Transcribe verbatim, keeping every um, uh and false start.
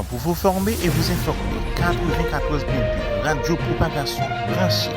Pour vous former et vous informer, quatre-vingt-quatorze point deux, Radio Propagation, branché.